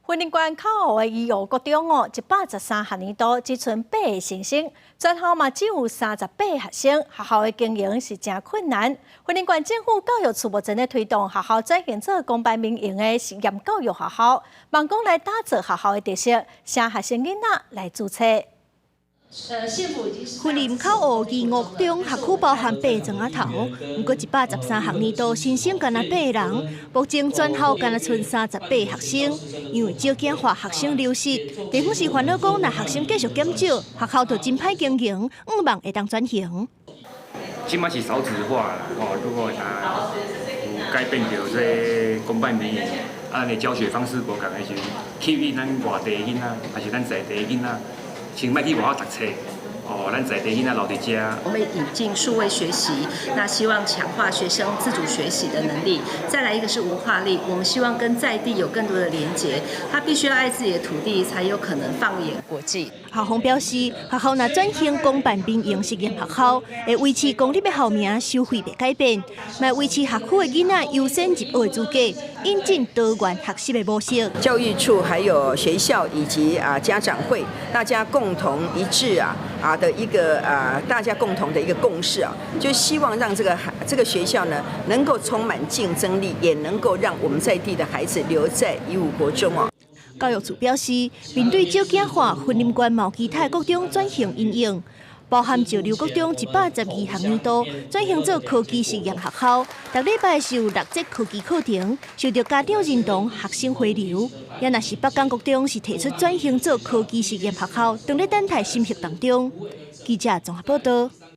雲林縣口湖的宜吳國中哦，113學年度只賰八个新生，全校嘛只有38個學生，學校的經營是誠困難。雲林縣政府教育處目前咧推動學校轉型做公辦民營的實驗教育學校，望講來打造學校的特色，請學生囡仔來注冊。雲林口湖宜吳國中學區包含八个庄仔頭，毋過113學年度新生干焦八个人，目前全校干焦賰38個學生，因為少子化學生流失，地方是煩惱講，若學生繼續減少，學校就真歹經營，向望會當轉型。這馬是少子化啦，哦，如果若有改變著這公辦民營，啊，咱的教學方式無仝的時陣，吸引咱外地囡仔，抑是咱在地囡仔。先莫去外口讀冊，哦，咱在地囡仔留佇遮。我們引進數位學習，那希望強化學生自主學習的能力。再來一個是文化力，我們希望跟在地有更多的連結。他必須要愛自己的土地，才有可能放眼國際。校方表示，學校若轉型公辦民營實驗學校，會維持公立的校名，收費袂改變，嘛維持學區的囡仔優先入學的資格，引進多元學習的模式。教育處還有學校以及家長會，大家共同一致的一個大家共同的一個共識啊，就希望讓這個學校呢能夠充滿競爭力，也能夠讓我們在地的孩子留在宜武國中哦。教育處表示，面對少子化，雲林縣嘛有其他國中轉型因應，包含石榴國中112學年度轉型做科技實驗學校，逐禮拜是有六節科技課程，受著家長認同，學生回流。也若是北港國中是提出轉型做科技實驗學校，正咧等待審核當中。記者綜合報道。